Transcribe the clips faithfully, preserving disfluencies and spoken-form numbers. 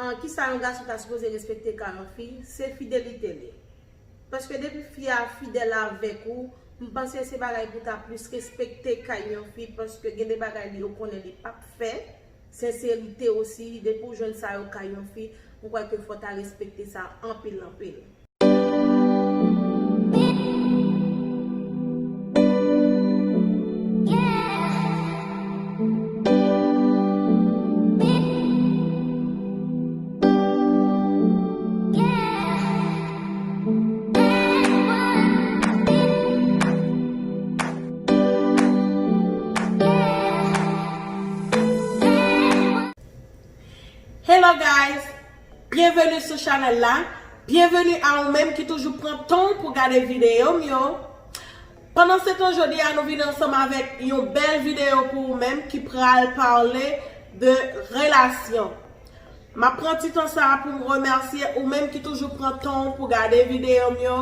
An, kisa yon gason ta sipoze respekte kay yon fi? Se fidelite li. Paske depi fi a fidèl avèk ou, m panse se bagay pou ta plis respekte kay yon fi, paske gen de bagay li yo konnen li p ap fè. Senserite osi, depi w jwenn sa yo kay yon fi, m kwè ke fò ta respekte sa anpil, anpil. Hello guys! Byenveni sou chanèl la. Byenveni a ou menm ki toujou pran tan w pou gade videyo m yo. Pandan se tan, jodi a nou vini ansanm avèk yon bèl videyo pou ou menm ki pral pale de relasyon. M ap pran ti tan sa a pou m remèsye ou menm ki toujou pran tan w pou gade videyo m yo,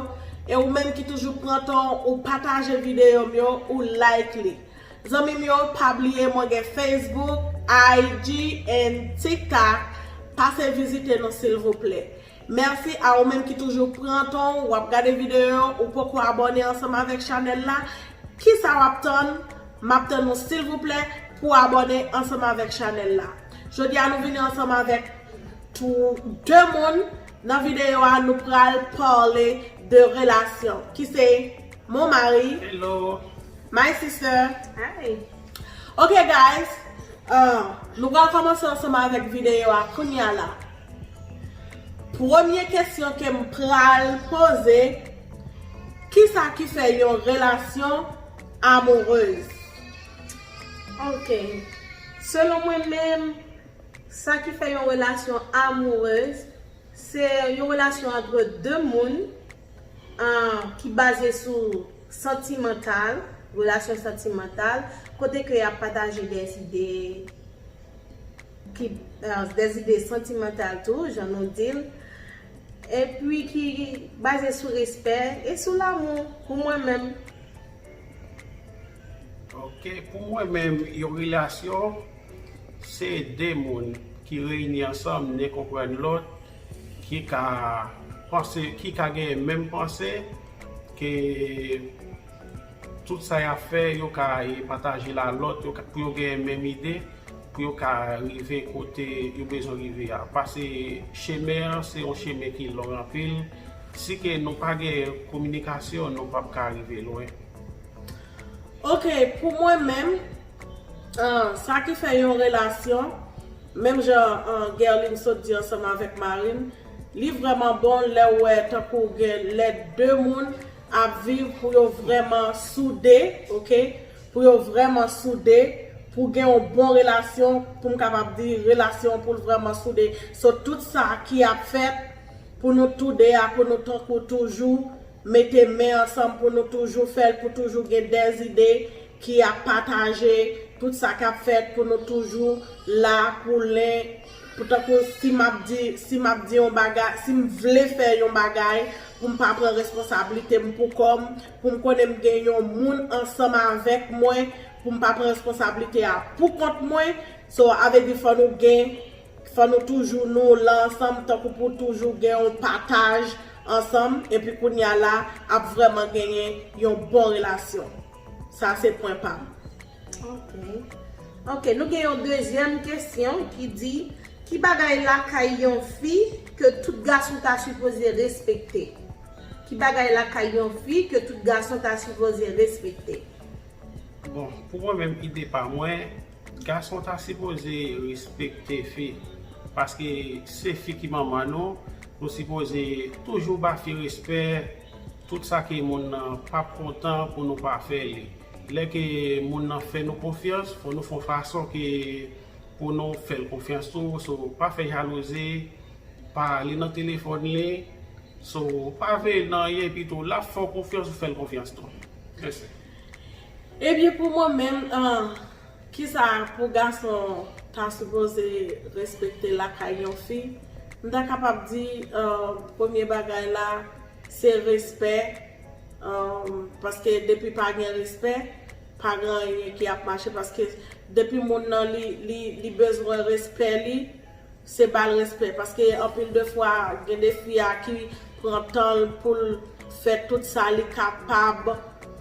e ou menm ki toujou pran tan w ou pataje videyo m yo, ou like li. Zanmi m yo, pa bliye mwen gen Facebook, I G and TikTok. Pase vizite nou silvouplè. Mèsi a ou menm ki toujou pran tan w, w ap gade videyo, ou poko abòne ansanm avèk chanèl la. Kisa w ap tann? M ap tann ou silvouplè pou abòne ansanm avèk chanèl la. Jodi a nou vini ansanm avèk tou de moun. Nan videyo a nou pral pale de relasyon ki se mon mari, Hello. My sister. Hi. Ok guys, uh, nou pral kòmanse ansanm avèk videyo a kounya la. Premye kesyon ke m pral poze, kisa ki fè yon relasyon amourez? Ok. Selon mwen menm, sa ki fè yon relasyon amourez, se yon relasyon antre de moun, ah, ki baze sou santimantal, relasyon santimantal, kote ke y ap pataje de zide ki, ah, de zide santimantal tou, jan nou di l, epi ki baze sou respè e sou lanmou pou mwen menm. Ok, pou mwen menm, yon relasyon, se de moun ki reyini ansanm, nen konprann lòt, ki ka panse, ki ka gen menm panse, ke tout sa y ap fè, yo ka, e, pataje l a lòt, yo ka, pou yo gen menm ide, pou yo ka rive kote yo bezwen rive a. Paske chemen an, se yon chemen ki long anpil. Si ke nou pa gen kominikasyon, nou p ap ka rive lwen. Ok, pou mwen menm, ah, sa ki fè yon relasyon, menm jan, ah, Guerline sot di ansanm avèk Marine, li vrèman bon lè w wè tankou gen lè de moun ap viv pou yo vrèman soude, ok? Pou yo vrèman soude, pou gen yon bon relasyon, pou m kapab di relasyon pou l vrèman soude. So, tout sa ki ap fèt pou nou toude a, pou nou tankou toujou mete men ansanm, pou nou toujou fè l, pou toujou gen de zide ki ap pataje, tout sa k ap fèt, pou nou toujou la pou len, pou tankou si m ap di, si m ap di yon bagay, si m vle fè yon bagay, pou m pa pran responsablite m pou kò m, pou m konnen m gen yon moun ansanm avèk mwen, pou m pa pran responsablite a pou kont mwen. So, a vle di fò nou gen, fò nou toujou nou la ansanm, tankou pou toujou gen yon pataj ansanm, epi kounye a la ap vrèman genyen yon bon relasyon. Sa se pwen pa m. Ok. Ok, nou gen yon dezyèm kesyon ki di, ki bagay lakay yon fi ke tout gason ta sipoze respekte? Ki bagay lakay yon fi ke tout gason ta sipoze respekte? Bon, pou mwen menm, ide pa mwen, gason ta sipoze respekte fi. Paske se fi ki manman nou, nou sipoze toujou ba fi respè, tout sa ke moun nan p ap kontan pou nou pa fè li. Lè ke moun nan fè nou konfyans, fò nou fè yon fason ke pou nou fè l konfyans tou. So, pa fè jalouzi, pa ale nan telefòn li. So, pa veye l nan anyen, epi tou, l ap fè w konfyans, ou fè l konfyans tou. Mèsi. Ebyen, pou mwen menm, ah, kisa pou gason ta sipoze respekte lakay yon fi? M ta kapab di, ah, premye bagay la, se respè, ah, paske depi pa gen respè, pa gen anyen ki ap mache, paske depi moun nan li, li, li bezwen respè li, Se ba l respè, paske anpil de fwa, gen de fi a ki pran tan l pou l fè tout sa li kapab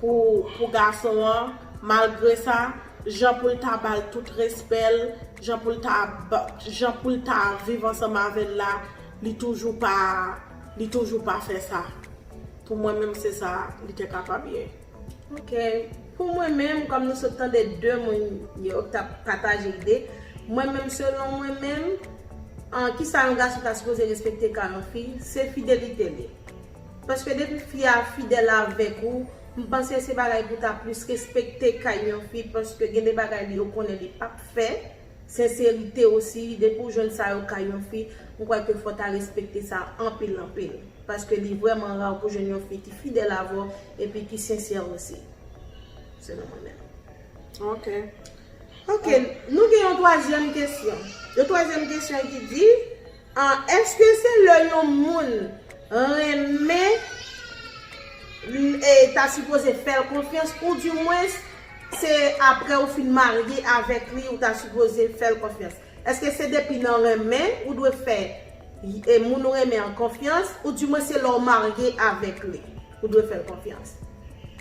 pou, pou gason an. Malgre sa, jan pou l ta ba l tout respè l, jan pou l ta ba- jan pou l ta viv ansanm avè l la, li toujou pa li toujou pa fè sa. Pou mwen menm, se sa li te kapab ye. Ok. Pou mwen menm, kòm nou sot tande de moun yo k t ap pataje ide, mwen menm, selon mwen menm, an kisa yon gason ta sipoze respekte kay yon fi, se fidelite li. Paske depi fi a fidèl avèk ou, m panse se bagay pou ta plis respekte kay yon fi, paske gen de bagay li ou konnen li p ap fè. Senserite osi, depi w jwenn sa yo kay yon fi, m kwè ke fò ta respekte sa anpil anpil. Paske li vrèman ra pou jwenn yon fi ki fidèl avè w epi ki sensè osi. Selon mwen menm. Ok. Ok, nou gen yon twazyèm kesyon. Yon twazyèm kesyon ki di, ah, èske se lè yon moun renmen e ta sipoze fè l konfyans, ou di mwens se apre ou fin marye avèk li ou ta sipoze fè l konfyans? Èske se depi nan renmen ou dwe fè e moun ou renmen an konfyans, ou di mwens se lè w marye avèk li ou dwe fè l konfyans?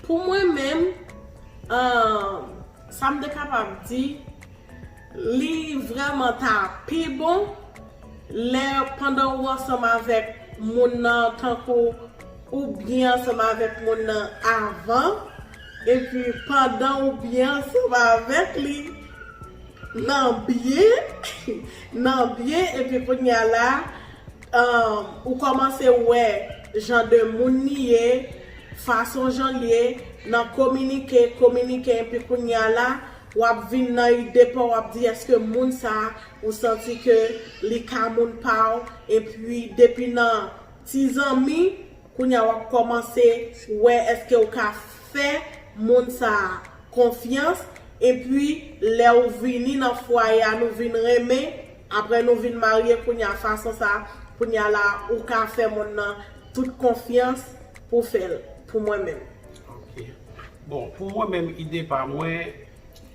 Pou mwen menm, um, sa m te kapab di, li vrèman ta pi bon lè pandan ou ansanm avèk moun nan, tankou ou byen ansanm avèk moun nan avan, epi pandan ou byen ansanm avèk li nan byen, nan byen, epi kounye a la, um, ou kòmanse wè jan de moun li ye, fason jan li ye, nan kominike, kominike, epi kounye a la, w ap vin nan ide pa w, w ap di, èske moun sa a, ou santi ke li ka moun pa w, epi depi nan ti zanmi, kounye a w ap kòmanse wè èske w ka fè moun sa a konfyans, epi lè w vini nan fwaye a, nou vin renmen, apre nou vin marye, kounye a fason sa a, kounye a la, ou ka fè moun nan tout konfyans pou fè l, pou mwen menm. Ok. Bon, pou mwen menm, ide pa mwen,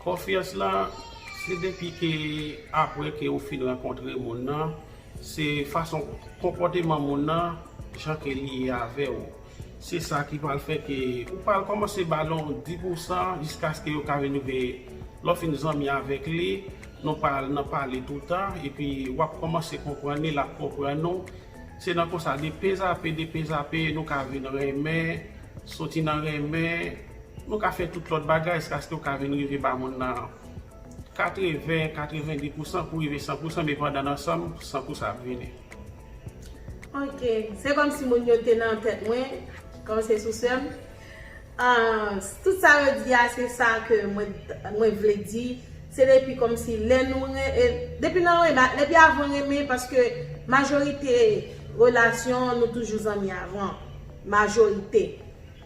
konfyans lan, se depi ke apre ke ou fin rankontre moun nan, se fason konpòteman moun nan, jan ke li ye avè w. Se sa ki pral fè ke ou pral kòmanse ba l yon dis pousan jiskaske yo ka vin rive lè w fin zanmi avèk li, nou pral nan pale toutan, epi w ap kòmanse konprann li, l ap konprann ou. Se nan konsa, de pezape, de pezape, nou ka vin renmen, soti nan renmen, nou ka fè tout lòt bagay, jiskaske w ka vin rive ba moun nan katreven, katrevendi pousan pou rive san pousan, men pandan n ansanm, san pousan ap vini. Ok, se kòmsi moun yo te nan tèt mwen, kòmanse sou sè m. Ah, tout sa yo di a, se sa ke mwen, mwen vle di. Se depi kòmsi lè nou ren, e, depi nan renmen, depi avan renmen, paske majorite relasyon, nou toujou zanmi avan. Majorite.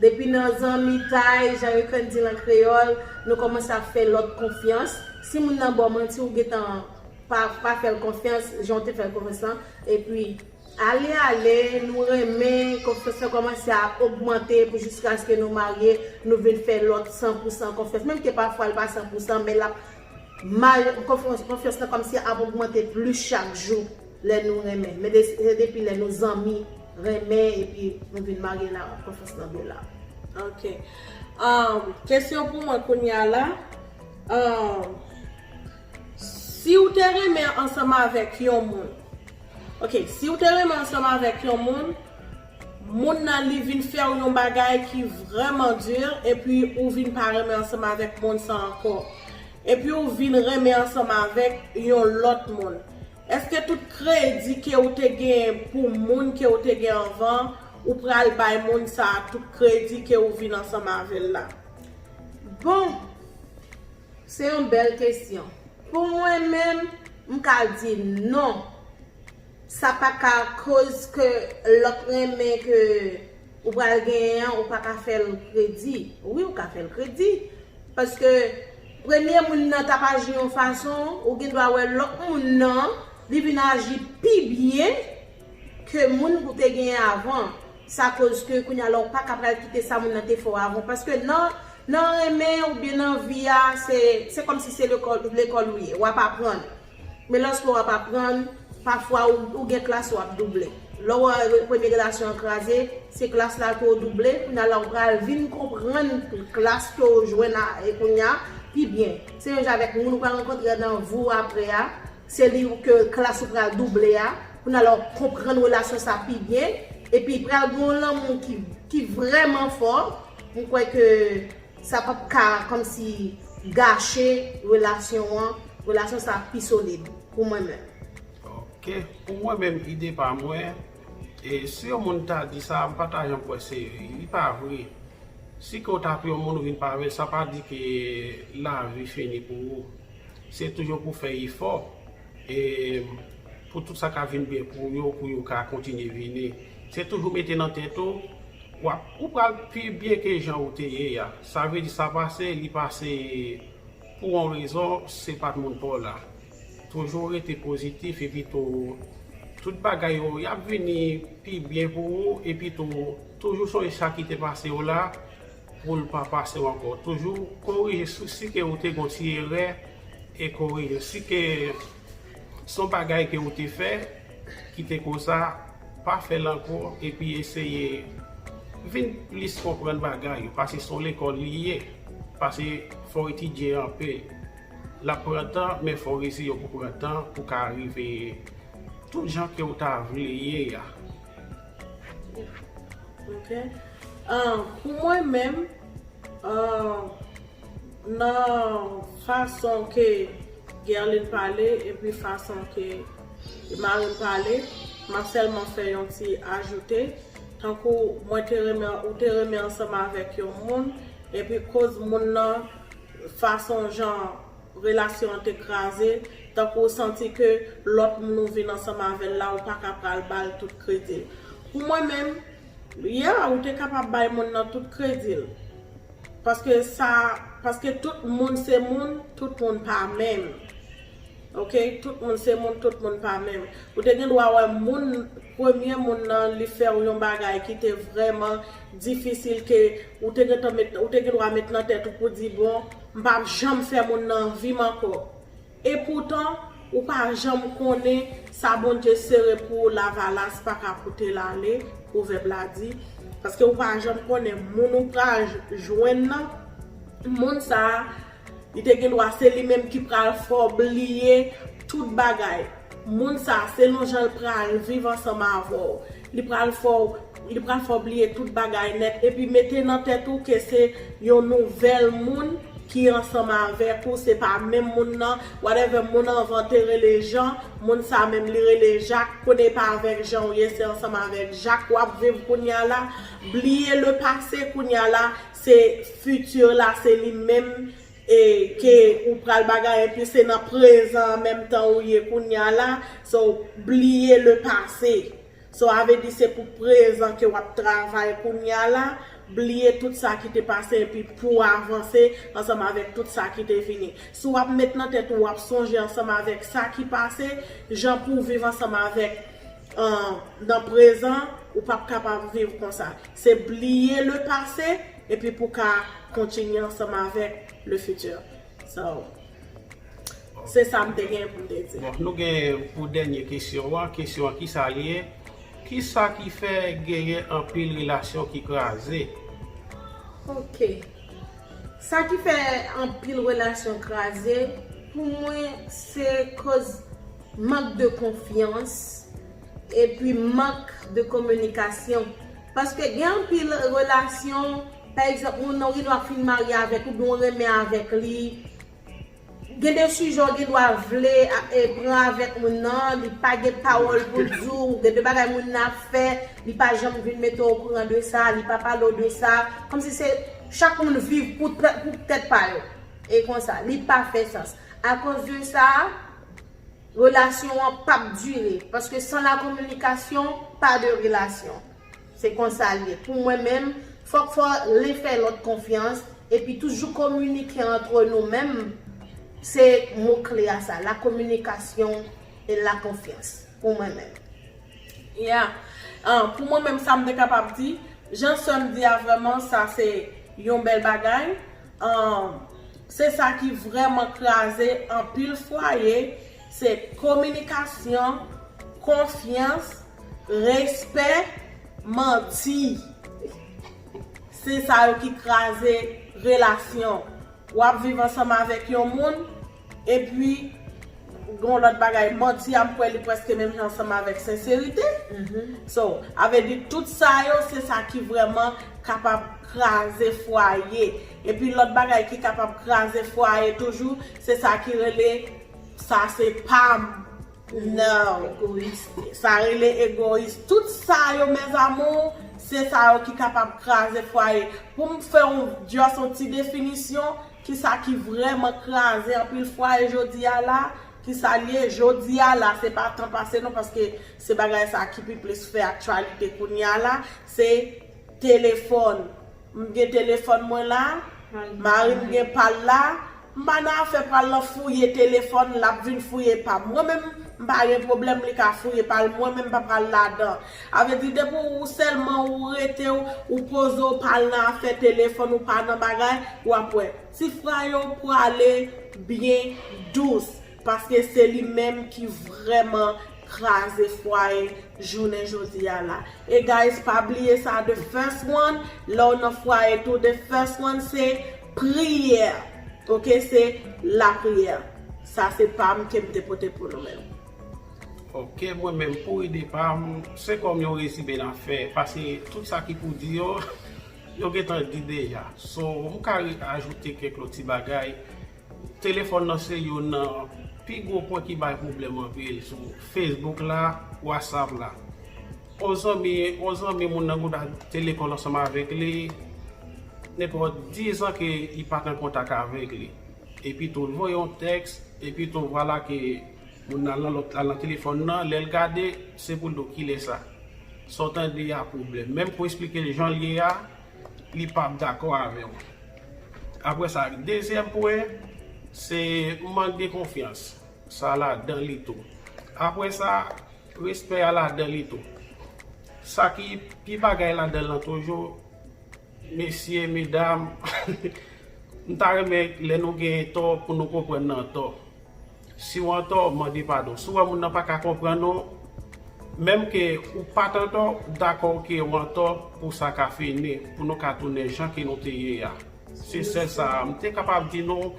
Depi nan zanmitay, jan yo konn di l an kreyòl, nou kòmanse ap fè lòt konfyans. Si moun nan ba w manti, ou gentan pa, pa fè l konfyans, jan w te fè l konfyans lan. Epi, ale, ale, nou renmen, konfyans lan kòmanse ap ogmante pou jiskaske nou marye, nou vin fè lòt san pou san konfyans. Menm ke pafwa l pa san pou san, men l ap mal, konfyans, konfyans lan kòmsi ap ogmante plis chak jou lè nou renmen. Men de, se depi lè nou zanmi, renmen, epi nou vin marye la, konfyans lan vin la. Ok. Um, kesyon pou mwen kounye a la. Um, si w te renmen ansanm avèk yon moun. Ok, si w te renmen ansanm avèk yon moun, moun nan li vin fè w yon bagay ki vrèman di, epi ou vin pa renmen ansanm avèk moun sa ankò. Epi ou vin renmen ansanm avèk yon lòt moun. Èske tout kredi ke ou te gen pou moun ke ou te gen anvan, ou pral bay moun sa a tout kredi ke ou vin ansanm avè l la? Bon, se yon bèl kesyon. Pou mwen menm, m ka di non. Sa pa ka koz ke lòt renmen ke ou pral genyen an, ou pa ka fè l kredi. Wi, ou ka fè l kredi. Paske premye moun nan t ap aji yon fason, ou gen dwa wè lòt moun nan, li vin aji pi byen ke moun ou te genyen avan. Sa koz ke kounye a la ou pa ka pral kite sa moun nan te fè w avan. Paske nan, nan renmen oubyen nan vi a, se, se kòmsi se lekòl, lekòl ou ye. W ap aprann. Men lòske w ap aprann, Pafwa ou, ou gen klas w ap double. Lè w wè premye relasyon an kraze, se klas la ke w double, kounye a la ou pral vin konprann klas ke w jwenn a, e kounye a pi byen. Se menm jan avèk moun ou pral rankontre nan vi w apre a, se li ke klas ou pral double a, kounye a la w konprann relasyon sa pi byen, epi pral gen yon lanmou ki, ki vrèman fò, m kwè ke sa p ap ka kòmsi gache relasyon an, relasyon sa pi solid pou mwen menm. Ok, pou mwen menm, ide pa mwen, e si yon moun ta di sa, m pa ta janm kwè se, li pa vre. Si ke w t ap yon moun ou vin pa avè l, sa pa di ke lavi fini pou ou. Se toujou pou fè efò, e pou tout sa ka vin byen pou yo, pou yo ka kontinye vini. Se toujou mete nan tèt ou, w ap, ou pral pi byen ke jan ou te ye a. Sa vle di sa pase, li pase pou yon rezon, se pa t moun pa w la. Toujou rete pozitif, epi tou, tout bagay yo, y ap vini pi byen pou ou, epi tou, toujou sonje sa ki te pase w la, pou l pa pase w ankò. Toujou korije si ke ou te gen yon ti erè, e korije si ke se yon bagay ke ou te fè ki te konsa, pa fè l ankò, epi eseye vin plis konprann bagay yo, paske se yon lekòl li ye, paske fò w etidye anpil. L ap pran tan, men fò w resi yo pou pran tan pou ka rive tout jan ke w ta vle ye a. Ok. Ah, pou mwen menm, ah, nan fason ke Guerline pale epi fason ke Marine pale, m ap sèlman fè yon ti ajoute. Tankou mwen te renmen, ou te renmen ansanm avèk yon moun, epi koz moun nan, fason jan relasyon an te kraze, tankou w santi ke lòt moun ou vin ansanm avè l la, ou pa ka pral ba l tout kredi l. Pou mwen menm, yeah, ou te kapab bay moun nan tout kredi l. Paske sa, paske tout moun se moun, tout moun pa menm. Ok, tout moun se moun, tout moun pa menm. Ou te gen dwa wè moun, premye moun nan, li fè w yon bagay ki te vrèman difisil, ke ou te gentan met, ou te gen dwa met nan tèt ou pou di, bon, m p ap janm fè moun nan anvi m ankò. Epoutan, ou pa janm konnen sa Bondye sere pou ou, lavalas pa ka pote l ale, pwovèb la di. Paske ou pa janm konnen moun ou pral jwenn nan, moun sa a, li te gen dwa se li menm ki pral fè w bliye tout bagay. Moun sa, selon jan l pral viv ansanm avè w, li pral fè w, li pral fè w bliye tout bagay nèt. Epi mete nan tèt ou ke se yon nouvèl moun ki ansanm avèk ou, se pa menm moun nan. Whatever, moun anvan te rele Jan, moun sa menm li rele Jak. Kounye a e pa avèk Jan ou ye, se ansanm avèk Jak w ap viv kounye a la. Bliye le pase, kounye a la, se fiti la, se li menm e ke ou pral bagay, epi se nan prezan an menm tan ou ye kounye a la. So, bliye le pase. So, sa vle di se pou prezan ke w ap travay kounye a la. Bliye tout sa ki te pase, epi pou w avanse ansanm avèk tout sa ki te vini. Si w ap met nan tèt ou, w ap sonje ansanm avèk sa ki pase, jan pou w viv ansanm avèk, ah, nan prezan, ou p ap kapab viv konsa. Se bliye le pase, epi pou ka kontinye ansanm avèk le futur. So, se sa m te gen pou m te di. Bon, nou gen pou dènye kesyon an. Kesyon an, kisa l ye? Kisa ki fè genyen anpil relasyon ki kraze? Ok. Sa ki fè anpil relasyon kraze, pou mwen, se koz mank de konfyans epi mank de kominikasyon. Paske gen anpil relasyon, pa egzanp, moun nan ou gen dwa fin marye avèk li, oubyen ou renmen avèk li, gen de sijè w gen dwa vle e, pran avèk moun nan, li pa gen pawòl pou l di w, gen de bagay moun nan ap fè, li pa janm vin mete w okouran de sa, li pa pale w de sa. Kòmsi se chak moun viv pou, pou tèt pa yo. E konsa, li pa fè sans. Akoz de sa, relasyon an p ap dire. Paske san la kominikasyon, pa de relasyon. Se konsa l ye. Pou mwen menm, fòk fò len fè lòt konfyans, epi toujou kominike antre nou menm. Se mo kle a sa, la communication et la confiance, pou mwen menm. Yeah. Ah, pou mwen menm, sa m te kapab di, jan sè m di a, vrèman, sa se yon bèl bagay. Ah, se sa ki vrèman kraze anpil fwaye, se kominikasyon, konfyans, respè, manti. Se sa yo ki kraze relasyon. W ap viv ansanm avèk yon moun, epi gon lòt bagay, manti a, m kwè li prèske menm jan ansanm avèk senserite. So, a vle di tout sa yo, se sa ki vrèman kapab kraze fwaye. Epi lòt bagay ki kapab kraze fwaye toujou, se sa ki rele, sa se pa m. Non. Egoyis. Sa rele egoyis. Tout sa yo, mes amours, se sa yo ki kapab kraze fwaye. Pou m fè yon, just yon ti definisyon, ki sa ki vrèman kraze anpil fwaye jodi a la, ki sa l ye jodi a la, se pa tan pase non, paske se bagay sa ki pi plis fè aktyalite kounye a la, se telefòn. M gen telefòn mwen la, mari m gen pa l la, m pa nan afè pral nan fouye telefòn, l ap vin fouye pa m. Mwen menm, m pa gen pwoblèm, li ka fouye pa l, mwen menm m pa pral ladan. A vle di, depi ou sèlman ou rete w, ou poze w, pa al nan afè telefòn, ou pa nan bagay, w ap wè. Ti fwaye w prale byen dous, paske se li menm ki vrèman kraze fwaye jounen jodi a la. E guys, pa bliye sa, the first one, lè w nan fwaye tou, the first one se priyè. Ok, se lapriyè. Sa se pa m ke m te pote pou nou menm. Ok, mwen menm pou ide pa m, se kòm yon rezime n ap fè, paske tout sa ki pou di yo, yo gentan di deja. So, m ka re- ajoute kèk lòt ti bagay. Telefòn nan se youn nan pi gwo pwen ki bay pwoblèm anpil sou Facebook la, WhatsApp la. On zanmi, on zanmi moun nan gon ta te lekòl ansanm avèk li, nenpòt dizan ke li pa t an kontak avèk li. Epi tou l voye yon tèks, epi tou vwala ke moun nan al nan lòt, al nan telefòn nan, lè l gade, se pou l di w kilè sa. Sa w tande a pwoblèm. Menm pou eksplike l jan l ye a, li p ap dakò avè w. Apre sa, dezyèm pwen, se mank de konfyans. Sa ladan li tou. Apre sa, respè a ladan li tou. Sa ki pi bagay ladan l lan toujou, mesye, medam, m ta renmen lè nou gen tò pou nou konprann nan tò. Si w an tò, mande padon. Si w wè moun nan pa ka konprann ou, menm ke ou pa t an tò, dakò ke w an tò pou sa ka fini, pou nou ka tounen jan ke nou te ye a. Se sèl sa a m te kapab di nou.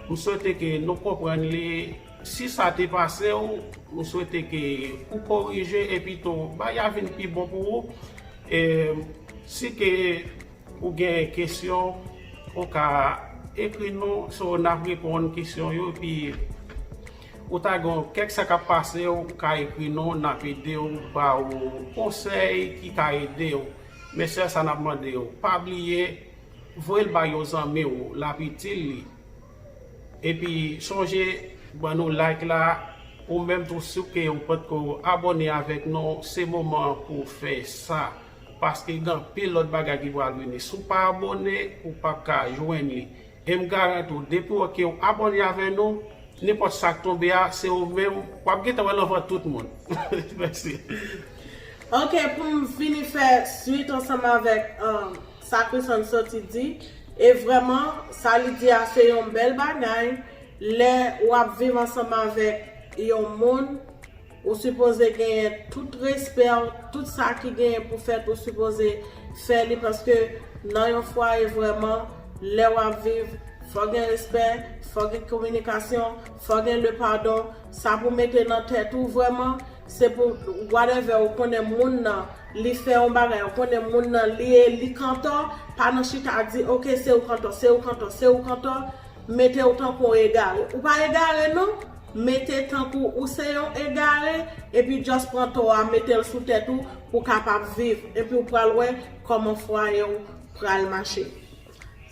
M swete ke nou konprann li. Si sa te pase w, m swete ke ou korije epi tou bagay a vin pi bon pou ou. E si ke ou gen kesyon, ou ka ekri nou, so n ap reponn kesyon yo, epi ou ta gen kèk sa k ap pase, ou ka ekri nou, n ap ede w, ba ou konsèy ki ka ede w. Men sèl sa n ap mande w, pa bliye, voye l bay yon zanmi w, l ap itil li. Epi sonje, ban nou like la, ou menm tou si w ke ou potko abòne avèk nou, se moman an pou w fè sa. Paske gen anpil lòt bagay ki pral vini. Si w pa abòne, ou p ap ka jwenn li. E m garanti w, depi w ke w abòne avè nou, nenpòt sa k tonbe a, se ou menm, w ap gentan wè l anvan tout moun. Mèsi. Ok, pou m vini fè swit ansanm avèk um, sa Chrisanne soti di, e vrèman, sa li di a se yon bèl bagay, lè w ap viv ansanm avèk yon moun, ou sipoze genyen tout respè, tout sa ki genyen pou fèt, ou sipoze fè li, paske nan yon fwaye vrèman, lè w ap viv, fò gen respè, fò gen kominikasyon, fò gen le padon, sa pou mete nan tèt ou vrèman, se pou whatever, ou konnen moun nan, li fè yon bagay, ou konnen moun nan, li e li k antò, pa nan chita di, ok, se ou k antò, se ou k antò, se ou k antò, mete w tankou egare. Ou pa egare non, mete tankou ou se yon egare, epi just pran tò a, mete l sou tèt ou, pou w kapab viv, epi w pral wè kòman fwaye w pral mache.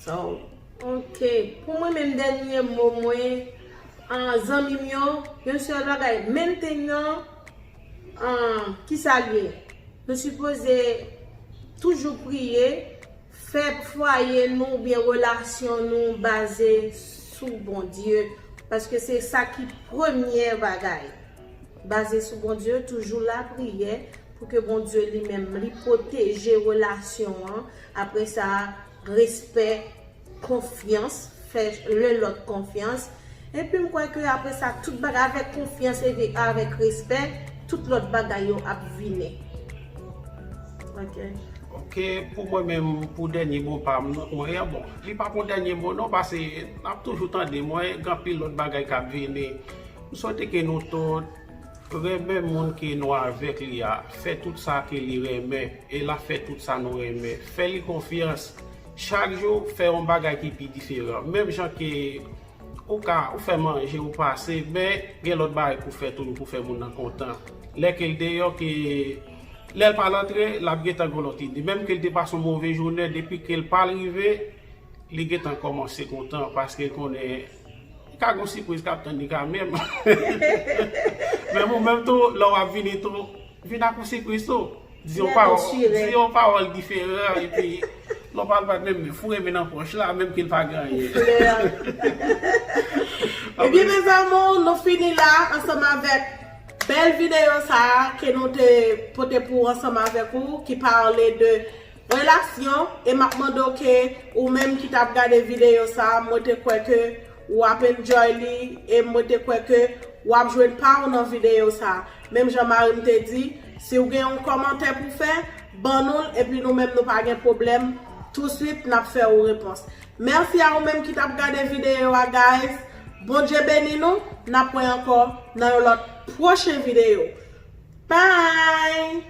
So, Ok, pou mwen menm dènye mo mwen, an zanmi m yo, yon sèl bagay, mentenan, an, kisa l ye? Nou sipoze toujou priye, fè fwaye nou oubyen relasyon nou baze sou Bondye, paske se sa ki premyè bagay. Baze sou Bondye, toujou lapriyè, pou ke Bondye li menm, li pwoteje relasyon an, apre sa, respè, konfyans, fè le lòt konfyans. Epi m kwè ke apre sa, tout bagay avèk konfyans e avèk respè, tout lòt bagay yo ap vini. Ok. Ok, pou mwen menm, pou dènye mo pa m, mwen, bon, li pa pou dènye mo non, paske n ap toujou tande mwen, gen anpil lòt bagay k ap vini. M swete ke nou tout renmen moun ke nou avèk li a, fè tout sa ke li renmen, e l ap fè tout sa nou renmen. Fè li konfyans. Chak jou, fè yon bagay ki pi diferan. Menm jan ke ou ka, ou fè manje, ou pase, men gen lòt bagay pou fè toujou pou fè moun nan kontan. Lè ke l deyò, ke lè l pral antre, l ap gentan gen lòt ide. Menm ke l te pase yon move jounen, depi ke l pral rive, li gentan kòmanse kontan, paske l konnen li ka gen yon sipriz k ap tann li kanmenm. Men ou menm tou, lè w ap vini tou, vin ak yon sipriz tou. Di yon pawòl, di yon pawòl diferan, epi lè w pral bat menm, men foure men nan pòch la, menm ke l pa gen anyen. Ebyen, mes amours, nou fini la ansanm avèk bèl videyo sa a ke nou te pote pou ansanm avèk ou, ki pale de relasyon, e m ap mande w ke ou menm ki t ap gade videyo sa a, mwen te kwè ke w ap enjoy li, e mwen te kwè ke w ap jwenn pa w nan videyo sa a. Menm jan mari m te di, si w gen yon kòmantè pou fè, ban nou l, epi nou menm nou pa gen pwoblèm, touswit n ap fè w repons. Mèsi a ou menm ki t ap gade videyo a, guys. Bondye beni nou, n ap wè ankò nan yon lòt pwochen videyo. Bye!